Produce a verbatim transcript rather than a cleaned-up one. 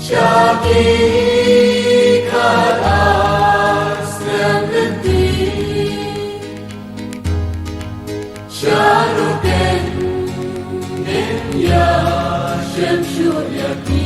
Sha ki khatar snem lynti, sha ruh ken ngin ïashem shuh ïa ki.